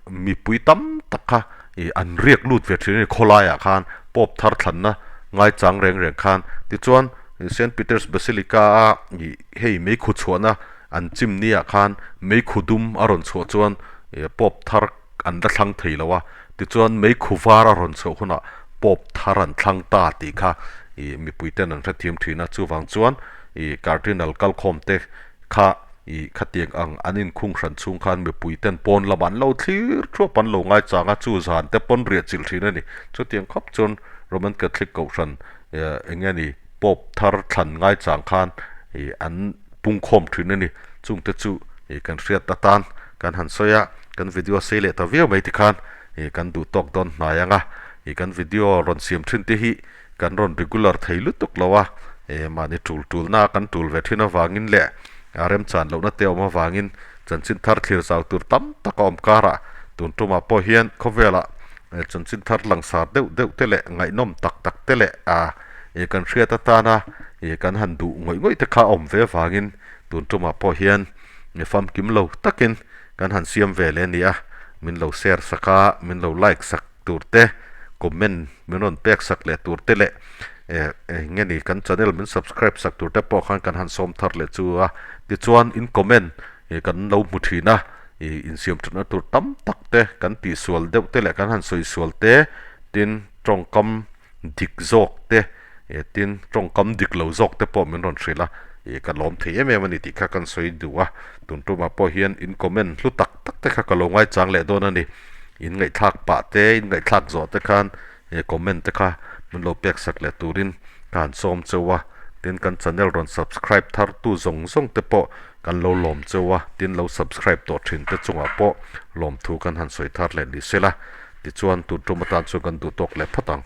mipui tam tak kha ih an riak lut ve thin a ni khawlaiah khan Pope thar thlanna ngaichang reng reng khan tichuan Saint Peter's Basilica a ih hei meikhu chhuahna an chim niah khan meikhu dum a rawn chhuah chuan ih Pope thar an la thlang thei lo a tichuan meikhu var a rawn chhuah hunah Pope thar an thlang ta tih kha ih mipui ten an hrethiam thin a chuvang chuan ih Cardinal kalkhawm te kha ih khatiang ang an inkhung hran chhung khan mipui ten pawn lamah an lo thlir thuap an lo ngaichang a chu zan te pawn riah chilh thin a ni chutiang khawp chuan Roman Catholic kohhran ih eng nge ni Pope thar thlan ngaichang khan ih an pungkhawm thin a ni chungte chu ih kan hriat atan kan han sawi a kan video sei leh ta viau mai tikhan ih kan duh tawk dawn hnai ang a ih kan video rawn siam thin te hi kan rawn regular thei lutuk lo a eh mahni tul tulna kan tul ve thin avangin leh a remchan lohna te awm avangin chanchin thar thlir zau tur tam tak a awm karah tun tumah pawh hian khawvelah chanchin thar langsar deuh deuh te leh ngaihnawm tak tak te leh ah eh kan hriat atana eh kan han duh ngawih ngawih te kha a awm ve avangin tun tumah pawh hian famkim lo takin kan han siam ve leh a ni a min lo share sak a min lo like sak tur te comment min rawn pek sak leh tur te leh eh eng nge ni kan channel min subscribe sak tur te pawh khan kan han sawm thar leh chu a tichuan in comment ih kan lo hmu thin a ih insiam thatna tur tam tak te kan tihsual deuh te leh kan han sawi sual te tin tawngkam dik zawk te eh tin tawngkam dik lo zawk te pawh min rawn hrilh a ih ka lawm thei em em a ni tih kha kan sawi duh a tun tumah pawh hian in comment hlu tak tak te kha ka lo ngaichang leh dawn a ni. In ngaihthlak pah te, in ngaihthlak zawh te khan he comment te kha min lo pek sak leh turin ka han sawm cheu a, tin kan channel rawn subscribe thar tu zawng zawng te pawh kan lo lawm cheu a, tin lo subscribe tawh thin te chungah pawh lawmthu kan han sawi thar leh ni sela, tichuan tun tum atan chuan kan duh tawk leh phawt ang.